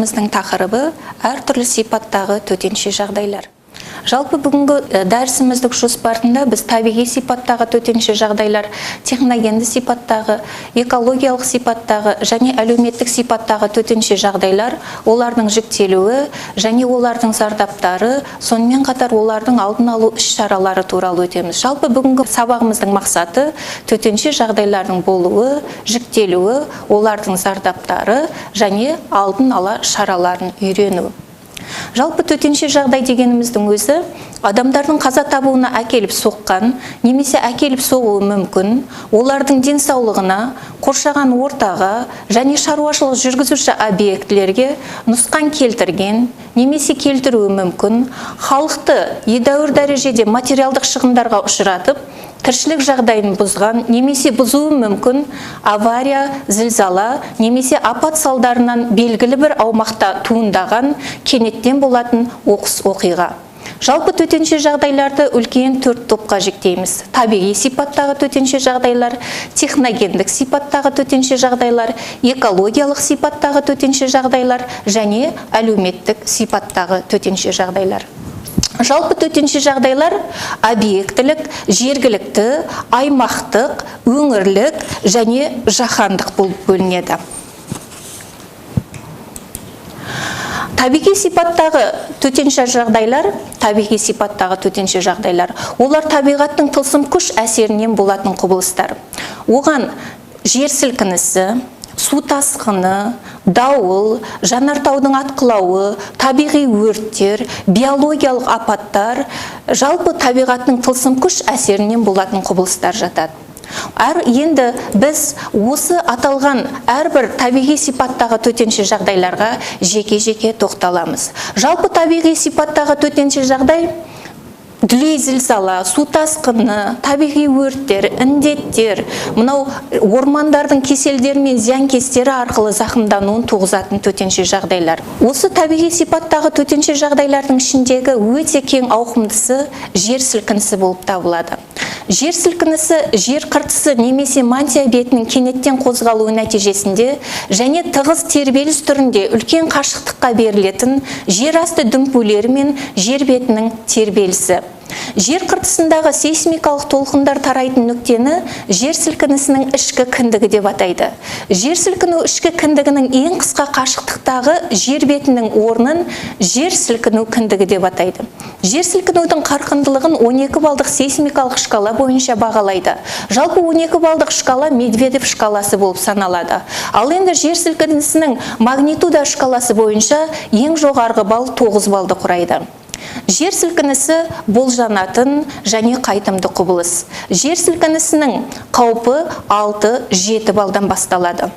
Дәрісіміздің тақырыбы әртүрлі сипаттағы төтенше жағдайлар. Жалпы бүгінгі дәрісіміздің жоспарында біз табиғи сипаттағы төтенше жағдайлар, техногенді сипаттағы, экологиялық сипаттағы және әлеуметтік сипаттағы төтенше жағдайлар, олардың жіктелуі және олардың зардаптары, сонымен қатар олардың алдын алу іс-шаралары туралы өтеміз. Жалпы бүгінгі сабағымыздың мақсаты төтенше жағдайлардың болуы, жіктелуі, олардың зардаптары және алдын ала шараларын үйрену. Жалпы төтенше жағдай дегеніміздің өзі адамдардың қаза табуына әкеліп соққан немесе әкеліп соғуы мүмкін, олардың денсаулығына, қоршаған ортаға және шаруашылық жүргізуші объектілерге нұсқан келтірген немесе келтіруі мүмкін, халықты едәуір дәрежеде материалдық шығындарға ұшыратып, тіршілік жағдайын бұзған немесе бұзуы мүмкін авария, зілзала немесе апат салдарынан белгілі бір аумақта туындаған кенеттен болатын оқыс оқиға. Жалпы төтенше жағдайларды үлкен төрт топқа жіктейміз. Табиғи сипаттағы төтенше жағдайлар, техногендік сипаттағы төтенше жағдайлар, экологиялық сипаттағы төтенше жағдайлар және әлеуметтік сипаттағы төтенше жағдайлар. Жалпы төтенше жағдайлар объектілік, жергілікті, аймақтық, өңірлік және жаһандық болып бөлінеді. Табиғи сипаттағы төтенше жағдайлар, табиғи сипаттағы төтенше жағдайлар, олар табиғаттың тылсым күш әсерінен болатын құбылыстар. Оған жер сілкінісі, су тасқыны, дауыл, жанартаудың атқылауы, табиғи өрттер, биологиялық апаттар, жалпы табиғаттың тылсым күш әсерінен болатын құбылыстар жатады. Енді біз осы аталған әрбір табиғи сипаттағы төтенше жағдайларға жеке-жеке тоқталамыз. Жалпы табиғи сипаттағы төтенше жағдай дүлей зілзала, су тасқыны, табиғи өрттер, індеттер, мынау ормандардың кеселдері мен зиянкестері арқылы зақымдануын туғызатын төтенше жағдайлар. Осы табиғи сипаттағы төтенше жағдайлардың ішіндегі өте кең ауқымдысы жер сілкінісі болып табылады. Жер сілкінісі жер қыртысы немесе мантия бетінің кенеттен қозғалуы нәтижесінде және тығыз тербеліс түрінде үлкен қашықтыққа берілетін жер асты дүмпулері мен жер бетінің тербелісі. Жер қыртысындағы сейсмикалық толқындар тарайтын нүктені жер сілкінісінің ішкі кіндігі деп атайды. Жер сілкіну ішкі кіндігінің ең қысқа қашықтықтағы жер бетінің орнын жер сілкіну кіндігі деп атайды. Жер сілкінудің қарқындылығын 12 балдық сейсмикалық шкала бойынша бағалайды. Жалпы 12 балдық шкала Медведев шкаласы болып саналады. Ал енді жер сілкінісінің магнитуда шкаласы бойынша ең жоғарғы балл 9 балды құрайды. Жер сілкінісі болжанатын және қайтымды құбылыс. Жер сілкінісінің қаупі 6-7 балдан басталады.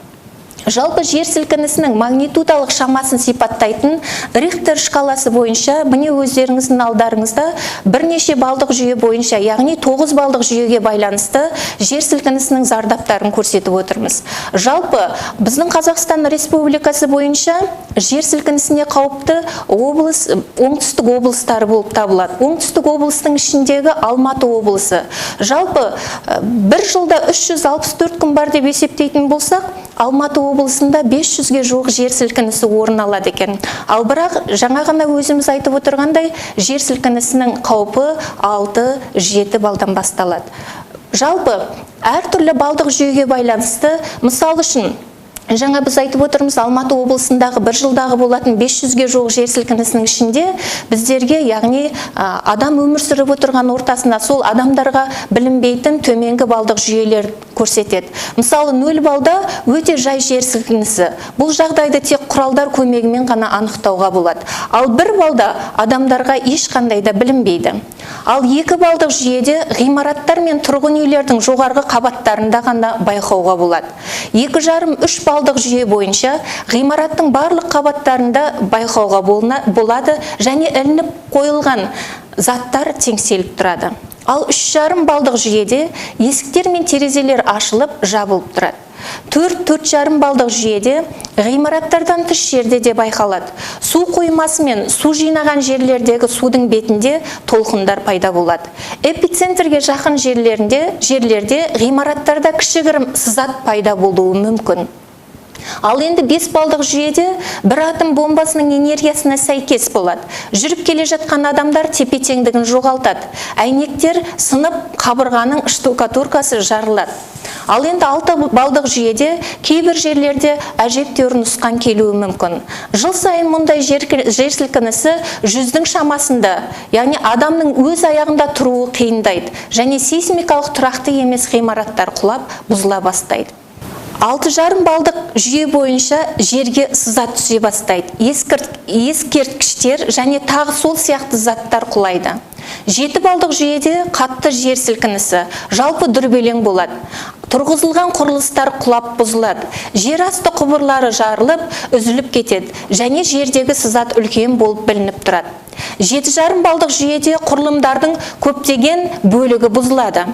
Жалпы жер сілкінісінің магнитудалық шамасын сипаттайтын Рихтер шкаласы бойынша міне өздеріңіздің алдарыңызда бірнеше балдық жүйе бойынша, яғни 9 балдық жүйеге байланысты жер сілкінісінің зардаптарын көрсетіп отырмыз. Жалпы біздің Қазақстан Республикасы бойынша жер сілкінісіне қауіпті облыс оңтүстік облыстары болып табылады. Оңтүстік облыстың ішіндегі Алматы облысы. Жалпы бір жылда 364 күн бар деп есептейтін болсақ, Алматы облысында 500-ге жуық жер сілкінісі орын алады екен. Ал бірақ жаңа ғана өзіміз айтып отырғандай, жер сілкінісінің қаупі 6-7 балдан басталады. Жалпы әртүрлі балдық жүйеге байланысты, мысал үшін, жаңа біз айтып отырмыз, Алматы облысындағы бір жылдағы болатын 500-ге жуық жер сілкінісінің ішінде біздерге, яғни адам өмір сүріп отырған ортасына сол адамдарға білінбейтін төменгі балдық жүйелер көрсетеді. Мысалы, 0 балда өте жай жер сілкінісі. Бұл жағдайды тек құралдар көмегімен ғана анықтауға болады. Ал 1 балда адамдарға ешқандай да білінбейді. Ал 2 балдық жүйеде ғимараттар мен тұрғын үйлердің жоғарғы қабаттарында ғана байқауға болады. 2,5-3 балдық жүйе бойынша ғимараттың барлық қабаттарында байқауға болады және ілініп қойылған заттар теңселіп тұрады. Ал 3,5 балдық жүйеде есіктер мен терезелер ашылып, жабылып тұрады. 4-4,5 балдық жүйеде ғимараттардан тыс жерде де байқалады. Су қоймасы мен су жинаған жерлердегі судың бетінде толқындар пайда болады. Эпицентрге жақын жерлерде ғимараттарда кішігірім сызат пайда болуы мүмкін. Ал енді 5 балдық жүйеде бір атом бомбасының энергиясына сәйкес болады. Жүріп келе жатқан адамдар тепе-теңдігін жоғалтады. Әйнектер сынып, қабырғаның штукатуркасы жарылады. Ал енді 6 балдық жүйеде кейбір жерлерде әжептәуір нұсқан келуі мүмкін. Жыл сайын мұндай жер сілкінісі 100-дің шамасында, яғни адамның өз аяғында тұруы қиындайды және сейсмикалық тұрақты емес ғимараттар құлап, бұзыла бастайды. 6,5 балдық жүйе бойынша жерге сызат түсе бастайды. Ескерткіштер және тағы сол сияқты заттар құлайды. 7 балдық жүйеде қатты жер сілкінісі, жалпы дүрбелең болады. Тұрғызылған құрылыстар құлап бұзылады. Жер асты құбырлары жарылып, үзіліп кетеді және жердегі сызат үлкен болып білініп тұрады. 7,5 балдық жүйеде құрылымдардың көптеген бөлігі бұзылады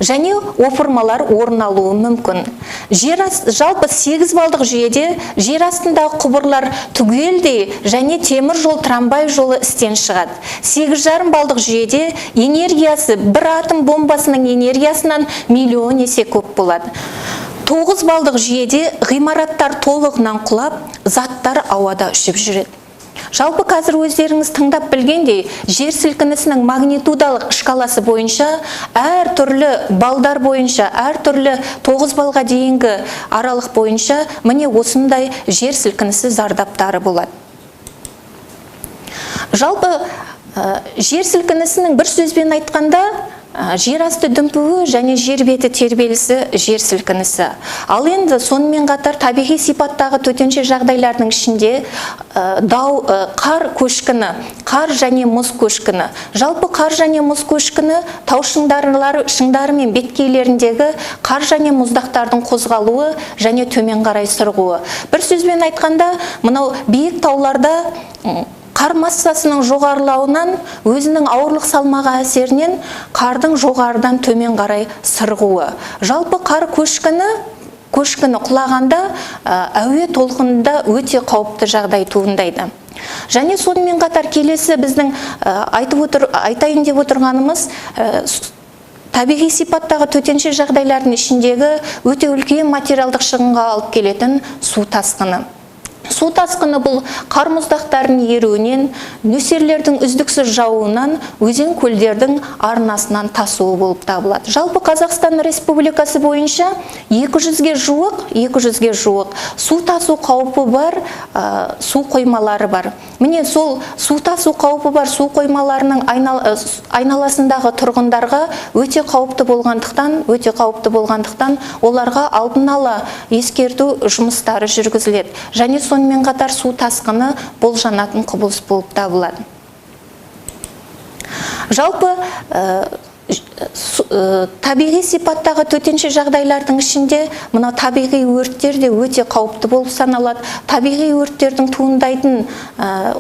және опырмалар орын алуы мүмкін. Жалпы 8 балдық жүйеде жер астындағы құбырлар түгелдей және темір жол, трамвай жолы істен шығады. 8,5 балдық жүйеде энергиясы бір атом бомбасының энергиясынан миллион есе көп болады. 9 балдық жүйеде ғимараттар толығынан құлап, заттар ауада ұшып жүреді. Жалпы қазір өздеріңіз тыңдап білгендей, жер сілкінісінің магнитудалық шкаласы бойынша әр түрлі балдар бойынша, әр түрлі 9 балға дейінгі аралық бойынша міне осындай жер сілкінісі зардаптары болады. Жалпы жер сілкінісінің бір сөзбен айтқанда, жер асты дүмпуі және жер беті тербелісі жер сілкінісі. Ал енді сонымен қатар табиғи сипаттағы төтенше жағдайлардың ішінде қар көшкіні, қар және мұз көшкіні. Жалпы қар және мұз көшкіні тау шыңдары мен беткейлеріндегі қар және мұздақтардың қозғалуы және төмен қарай сырғуы. Бір сөзбен айтқанда, мынау биік тауларда қар массасының жоғарылауынан, өзінің ауырлық салмағы әсерінен қардың жоғарыдан төмен қарай сырғуы. Жалпы қар көшкіні құлағанда әуе толқынында өте қауіпті жағдай туындайды. Және сонымен қатар келесі біздің айтайын деп отырғанымыз, табиғи сипаттағы төтенше жағдайлардың ішіндегі өте үлкен материалдық шығынға алып келетін су тасқыны. Су тасқыны бұл қар мұздақтарының еруінен, нөсерлердің үздіксіз жаууынан, өзен көлдердің арнасынан тасуы болып табылады. Жалпы Қазақстан Республикасы бойынша 200-ге жуық су тасу қаупі бар су қоймалары бар. Міне сол су тасу қаупі бар су қоймаларының айналасындағы тұрғындарға өте қауіпті болғандықтан оларға алдын ала ескерту жұмыстары жүргізіледі. Және сонымен қатар су тасқыны болжанатын құбылыс болып табылады. Жалпы табиғи сипаттағы төтенше жағдайлардың ішінде мына табиғи өрттер де өте қауіпті болып саналады. Табиғи өрттердің туындайтын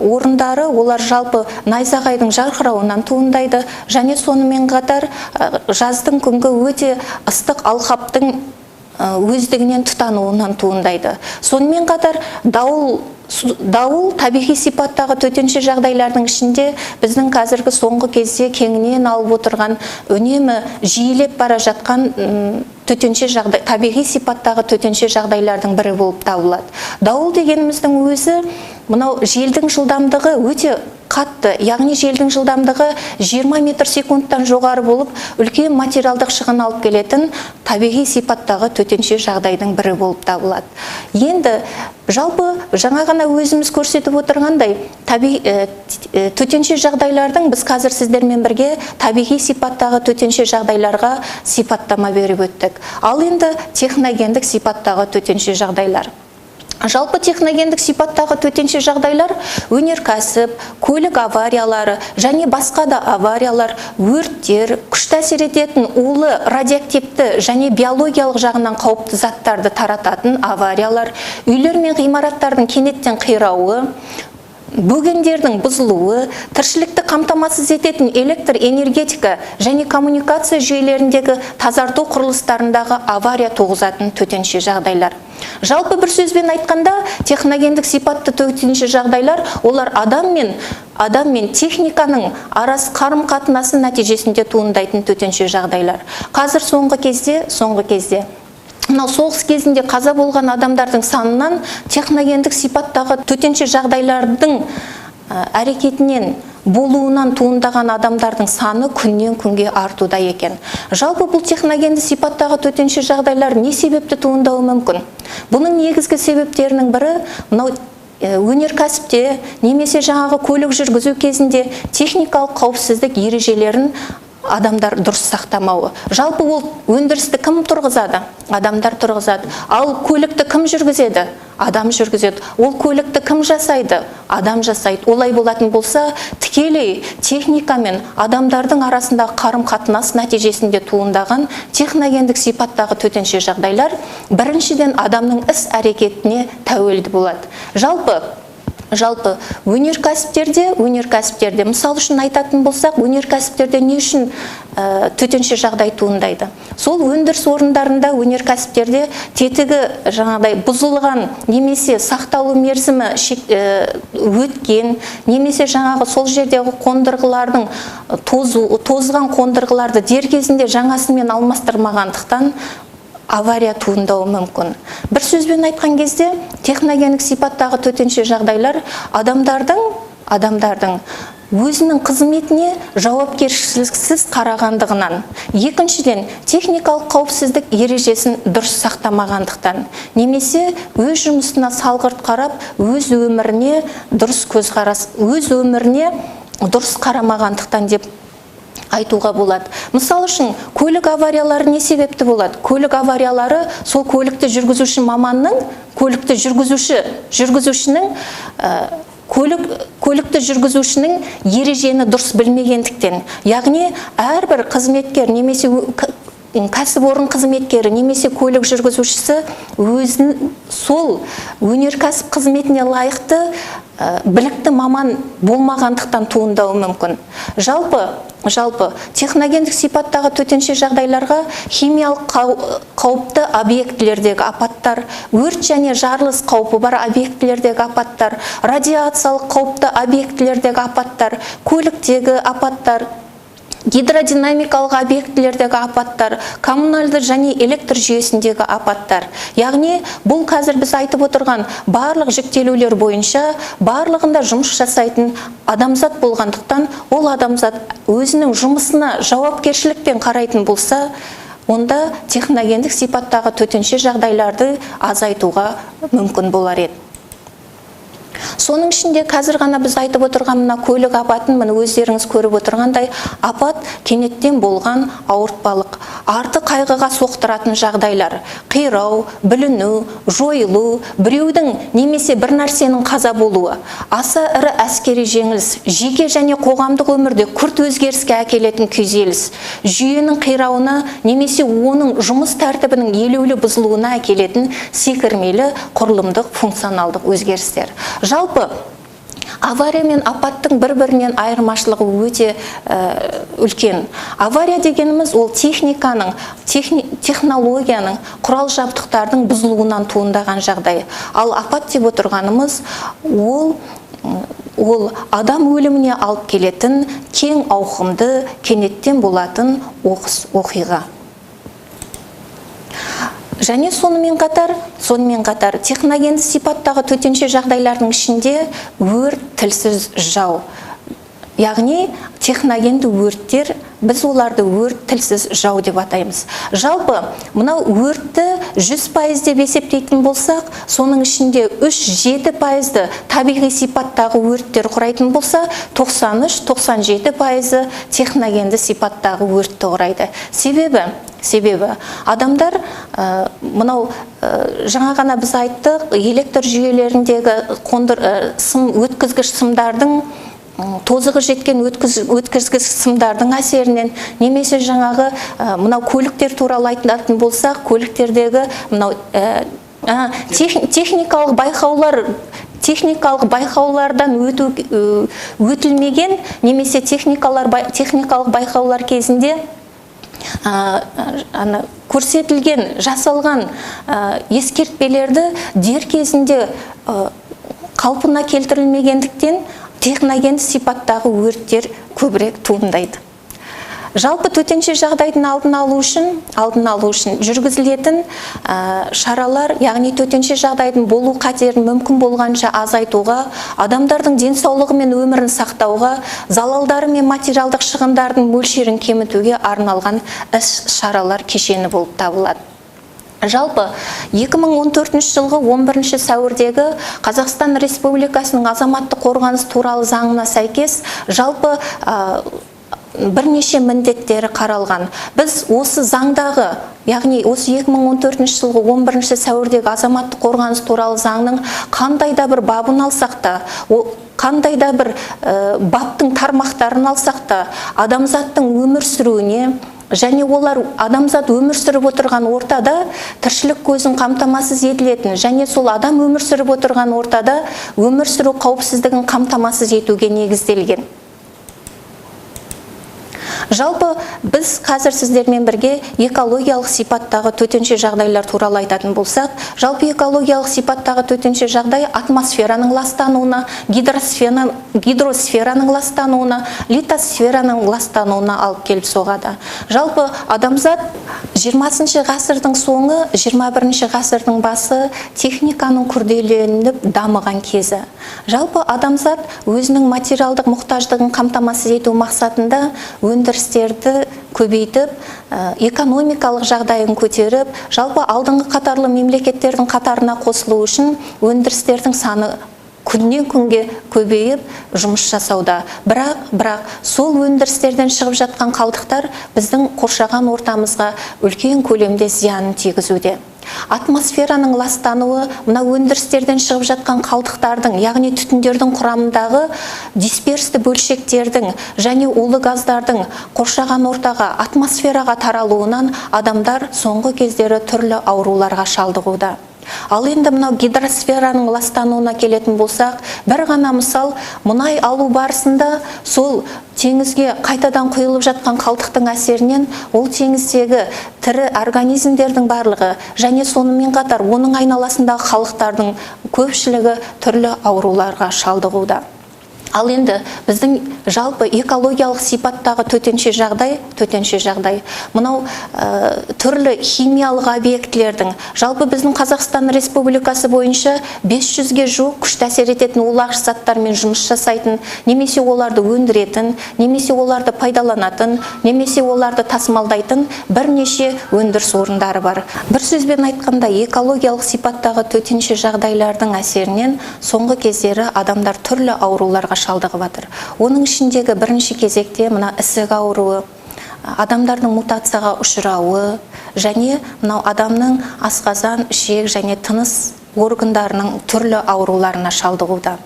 орындары, олар жалпы найзағайдың жарқырауынан туындайды. Және сонымен қатар жаздың күнгі өте ыстық алқаптың өздігінен тұтануынан туындайды. Сонымен қатар дауыл табиғи сипаттағы төтенше жағдайлардың ішінде біздің қазіргі соңғы кезде кеңінен алып отырған, үнемі жиілеп бара жатқан төтенше жағдай, табиғи сипаттағы төтенше жағдайлардың бірі болып табылады. Дауыл дегеніміздің өзі мынау желдің жылдамдығы өте қатты, яғни желдің жылдамдығы 20 метр секундтан жоғары болып, үлкен материалдық шығын алып келетін табиғи сипаттағы төтенше жағдайдың бірі болып табылады. Енді жалпы жаңа ғана өзіміз көрсетіп отырғандай, төтенше жағдайлардың біз қазір сіздермен бірге табиғи сипаттағы төтенше жағдайларға сипаттама беріп өттік. Ал енді техногендік сипаттағы төтенше жағдайлар. Жалпы техногендік сипаттағы төтенше жағдайлар өнеркәсіп, көлік авариялары және басқа да авариялар, өрттер, күшті әсер ететін улы, радиоактивті және биологиялық жағынан қауіпті заттарды тарататын авариялар, үйлер мен ғимараттардың кенеттен қирауы, бөгендердің бұзылуы, тіршілікті қамтамасыз ететін электр энергетика және коммуникация жүйелеріндегі тазарту құрылыстарындағы авария туғызатын төтенше жағдайлар. Жалпы бір сөзбен айтқанда, техногендік сипатты төтенше жағдайлар олар адам мен техниканың арас қарым-қатынасы нәтижесінде туындайтын төтенше жағдайлар. Қазір соңғы кезде Мынау соғыс кезінде қаза болған адамдардың санынан техногендік сипаттағы төтенше жағдайлардың әрекетінен болуынан туындаған адамдардың саны күннен күнге артуда екен. Жалпы бұл техногенді сипаттағы төтенше жағдайлар не себепті туындауы мүмкін? Бұның негізгі себептерінің бірі мынау өнеркәсіпте немесе жаңағы көлік жүргізу кезінде техникалық қауіпсіздік ережелерін адамдар дұрыс сақтамауы. Жалпы ол өндірісті кім тұрғызады? Адамдар тұрғызады. Ал көлікті кім жүргізеді? Адам жүргізеді. Ол көлікті кім жасайды? Адам жасайды. Олай болатын болса, тікелей техника мен адамдардың арасындағы қарым-қатынас нәтижесінде туындаған техногендік сипаттағы төтенше жағдайлар біріншіден адамның іс-әрекетіне тәуелді болады. Жалпы өнеркәсіптерде, мысал үшін айтатын болсақ, өнеркәсіптерде не үшін төтенше жағдай туындайды? Сол өндіріс орындарында, өнеркәсіптерде тетігі жаңағыдай бұзылған немесе сақталу мерзімі өткен, немесе жаңағы сол жердегі қондырғылардың тозған қондырғыларды дер кезінде жаңасымен алмастырмағандықтан авария туындауы мүмкін. Бір сөзбен айтқан кезде, техногендік сипаттағы төтенше жағдайлар адамдардың өзінің қызметіне жауапкершіліксіз қарағандығынан, екіншіден, техникалық қауіпсіздік ережесін дұрыс сақтамағандықтан, немесе өз жұмысына салғырт қарап, өз өміріне дұрыс көзқарас, өз өміріне дұрыс қарамағандықтан деп айтуға болады. Мысал үшін, көлік авариялары не себепті болады? Көлік авариялары сол көлікті жүргізуші маманның, көлікті жүргізушінің, көлікті жүргізушінің ережені дұрыс білмегендіктен, яғни әрбір қызметкер немесе кәсіпорын қызметкері немесе көлік жүргізушісі өзін сол өнеркәсіп қызметіне лайықты білікті маман болмағандықтан туындауы мүмкін. Жалпы техногендік сипаттағы төтенше жағдайларға химиялық қауіпті объектілердегі апаттар, өрт және жарылыс қаупі бар объектілердегі апаттар, радиациялық қауіпті объектілердегі апаттар, көліктегі апаттар, гидродинамикалық объектілердегі апаттар, коммуналды және электр жүйесіндегі апаттар. Яғни бұл қазір біз айтып отырған барлық жіктелулер бойынша барлығында жұмыс жасайтын адамзат болғандықтан, ол адамзат өзінің жұмысына жауапкершілікпен қарайтын болса, онда техногендік сипаттағы төтенше жағдайларды азайтуға мүмкін болар еді. Соның ішінде қазір ғана біз айтып отырған мына көлік апатын, міне өздеріңіз көріп отырғандай, апат кенеттен болған ауыртпалық, арты қайғыға соқтыратын жағдайлар, қирау, бүліну, жойылу, біреудің немесе бір нәрсенің қаза болуы, аса ірі әскери жеңіліс, жеке және қоғамдық өмірде күрт өзгеріске әкелетін күйзеліс, жүйенің қирауына немесе оның жұмыс тәртібінің елеулі бұзылуына әкелетін секірмелі құрылымдық функционалдық өзгерістер. Жалпы авария мен апаттың бір-бірінен айырмашылығы өте үлкен. Авария дегеніміз ол техниканың, технологияның, құрал жабдықтардың бұзылуынан туындаған жағдай. Ал апат деп отырғанымыз ол адам өліміне алып келетін кең ауқымды, кенеттен болатын оқыс оқиға. Және сонымен қатар техногенді сипаттағы төтенше жағдайлардың ішінде өрт тілсіз жау. Яғни техногенді өрттер, біз оларды өрт тілсіз жау деп атаймыз. Жалпы мынау өртті 100% деп есептейтін болсақ, соның ішінде 3-7% табиғи сипаттағы өрттер құрайтын болса, 93-97% техногенді сипаттағы өртті құрайды. Себебі адамдар мынау жаңа ғана біз айттық, электр жүйелеріндегі сым өткізгіш сымдардың тозығы жеткен өткізгіш сымдардың әсерінен, немесе жаңағы мынау көліктер туралы айтатын болсақ, көліктердегі мынау техникалық байқаулардан өтілмеген немесе техникалық байқаулар кезінде көрсетілген, жасалған ескертпелерді дер кезінде қалпына келтірілмегендіктен техногенді сипаттағы өрттер көбірек туындайды. Жалпы төтенше жағдайдың алдын алу үшін жүргізілетін шаралар, яғни төтенше жағдайдың болу қатерін мүмкін болғанша азайтуға, адамдардың денсаулығы мен өмірін сақтауға, залалдары мен материалдық шығындардың мөлшерін кемітуге арналған іс-шаралар кешені болып табылады. Жалпы 2014 жылғы 11 сәуірдегі Қазақстан Республикасының азаматтық қорғаныс туралы заңына сәйкес жалпы бірнеше міндеттері қаралған. Біз осы заңдағы, яғни осы 2014 жылғы 11 сәуірдегі азаматтық қорғаныс туралы заңның қандай да бір бабын алсақ та, қандай да бір баптың тармақтарын алсақ та, адамзаттың өмір сүруіне және олар адамзат өмір сүріп отырған ортада тіршілік көзін қамтамасыз етілетін және сол адам өмір сүріп отырған ортада өмір сүру қауіпсіздігін қамтамасыз етуге негізделген. Жалпы біз қазір сіздермен бірге экологиялық сипаттағы төтенше жағдайлар туралы айтатын болсақ, жалпы экологиялық сипаттағы төтенше жағдай атмосфераның ластануына, гидросфераның ластануына, литосфераның ластануына алып келіп соғады. Жалпы адамзат 20 ғасырдың соңы, 21 ғасырдың басы техниканың күрделеніп дамыған кезі. Жалпы адамзат өзінің материалдық мұқтаждығын қамтамасыз ету мақсатында өндірістерді көбейтіп, экономикалық жағдайын көтеріп, жалпы алдыңғы қатарлы мемлекеттердің қатарына қосылу үшін өндірістердің саны күннен күнге көбейіп жұмыс жасауда. Бірақ сол өндірістерден шығып жатқан қалдықтар біздің қоршаған ортамызға үлкен көлемде зиянын тигізуде. Атмосфераның ластануы мына өндірістерден шығып жатқан қалдықтардың, яғни түтіндердің құрамындағы дисперсті бөлшектердің және улы газдардың қоршаған ортаға, атмосфераға таралуынан адамдар соңғы кездері түрлі ауруларға шалдығуда. Ал енді мынау гидросфераның ластануына келетін болсақ, бір ғана мысал, мұнай алу барысында сол теңізге қайтадан құйылып жатқан қалдықтың әсерінен ол теңіздегі тірі организмдердің барлығы және сонымен қатар оның айналасындағы халықтардың көпшілігі түрлі ауруларға шалдығуда. Ал енді біздің жалпы экологиялық сипаттағы төтенше жағдай, мынау түрлі химиялық объектілердің, жалпы біздің Қазақстан Республикасы бойынша 500-ге жуық күшті әсер ететін улағыш заттармен жұмыс жасайтын, немесе оларды өндіретін, немесе оларды пайдаланатын, немесе оларды тасымалдайтын бірнеше өндіріс орындары бар. Бір сөзбен айтқанда, экологиялық сипаттағы төтенше жағдайлардың әсерінен соңғы кездері адамдар түрлі ауруларға шалдығып жатыр. Оның ішіндегі бірінші кезекте мына ісік ауруы, адамдардың мутацияға ұшырауы және мынау адамның асқазан, ішек және тыныс органдарының түрлі ауруларына шалдығуда.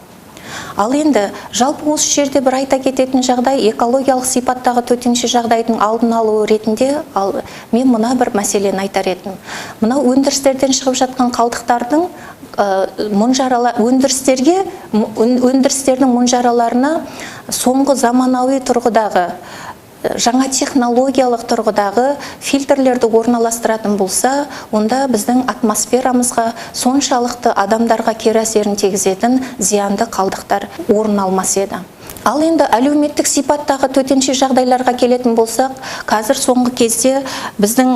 Ал енді жалпы осы жерде бір айта кететін жағдай, экологиялық сипаттағы төтенше жағдайдың алдын алуы ретінде, ал мен мына бір мәселені айтар едім. Мынау өндірістерден шығып жатқан қалдықтардың өндірістердің мұнжараларына соңғы заманауи тұрғыдағы, жаңа технологиялық тұрғыдағы фильтрлерді орналастыратын болса, онда біздің атмосферамызға соншалықты адамдарға кері әсерін тигізетін зиянды қалдықтар орын алмас еді. Ал енді әлеуметтік сипаттағы төтенше жағдайларға келетін болсақ, қазір соңғы кезде біздің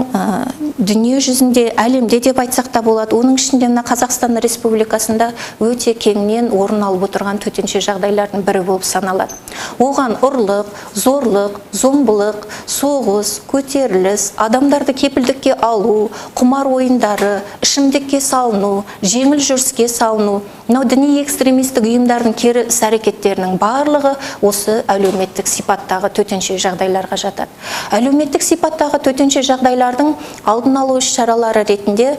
дүние жүзінде, әлемде деп айтсақ та болады, оның ішінде мына Қазақстан Республикасында өте кеңінен орын алып отырған төтенше жағдайлардың бірі болып саналады. Оған ұрлық, зорлық, зомбылық, соғыс, көтеріліс, адамдарды кепілдікке алу, құмар ойындары, ішімдікке салыну, жеңіл жүріске салыну, мынау діни экстремистік ұйымдардың кері іс-әрекеттерінің барлығы осы әлеуметтік сипаттағы төтенше жағдайларға жатады. Әлеуметтік сипаттағы төтенше жағдайлардың алдын алу іс-шаралары ретінде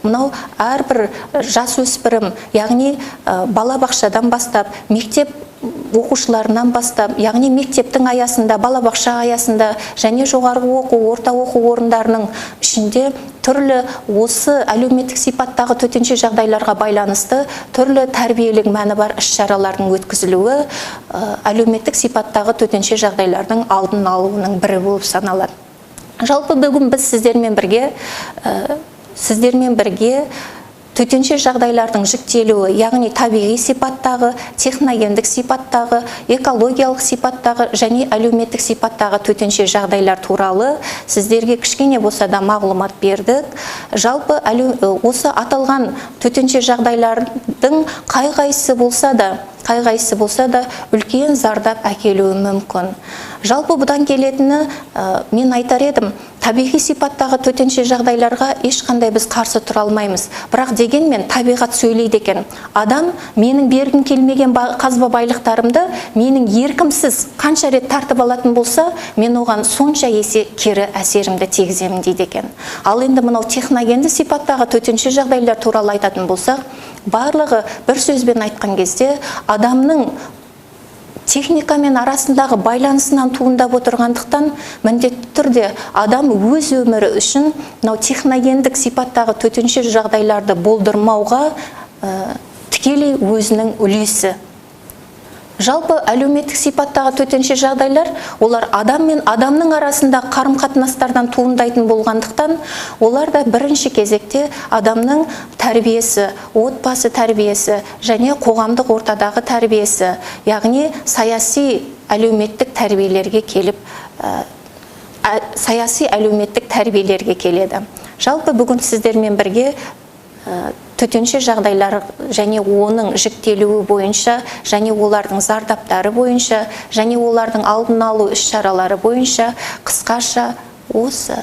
мынау әрбір жасөспірім, яғни балабақшадан бастап, мектеп оқушыларынан бастап, яғни мектептің аясында, балабақша аясында және жоғарғы оқу, орта оқу орындарының ішінде түрлі осы әлеуметтік сипаттағы төтенше жағдайларға байланысты түрлі тәрбиелік мәні бар іс-шаралардың өткізілуі әлеуметтік сипаттағы төтенше жағдайлардың алдын алуының бірі болып саналады. Жалпы бүгін біз сіздермен бірге Төтенше жағдайлардың жіктелуі, яғни табиғи сипаттағы, техногендік сипаттағы, экологиялық сипаттағы және әлеуметтік сипаттағы төтенше жағдайлар туралы сіздерге кішкене болса да мағлұмат бердік. Жалпы осы аталған төтенше жағдайлардың қай-қайсысы болса да үлкен зардап әкелуі мүмкін. Жалпы бұдан келетіні мен айтар едім, табиғи сипаттағы төтенше жағдайларға ешқандай біз қарсы тұра алмаймыз. Бірақ дегенмен табиғат сөйлейді екен. Адам менің бергім келмеген қазба байлықтарымды менің еркімсіз қанша рет тартып алатын болса, мен оған сонша есе кері әсерімді тигіземін дейді екен. Ал енді мынау техногенді сипаттағы төтенше жағдайлар туралы айтатын болсақ, барлығы бір сөзбен айтқан кезде адамның техникамен арасындағы байланысынан туындап отырғандықтан міндетті түрде адам өз өмірі үшін мынау техногендік сипаттағы төтенше жағдайларды болдырмауға тікелей өзінің үлесі. Жалпы әлеуметтік сипаттағы төтенше жағдайлар, олар адам мен адамның арасында қарым-қатынастардан туындайтын болғандықтан, олар да бірінші кезекте адамның тәрбиесі, отбасы тәрбиесі және қоғамдық ортадағы тәрбиесі, яғни саяси әлеуметтік тәрбиелерге келіп, саяси әлеуметтік тәрбиелерге келеді. Жалпы бүгін сіздермен бірге төтенше жағдайлар және оның жіктелуі бойынша, және олардың зардаптары бойынша, және олардың алдын алу іс-шаралары бойынша қысқаша осы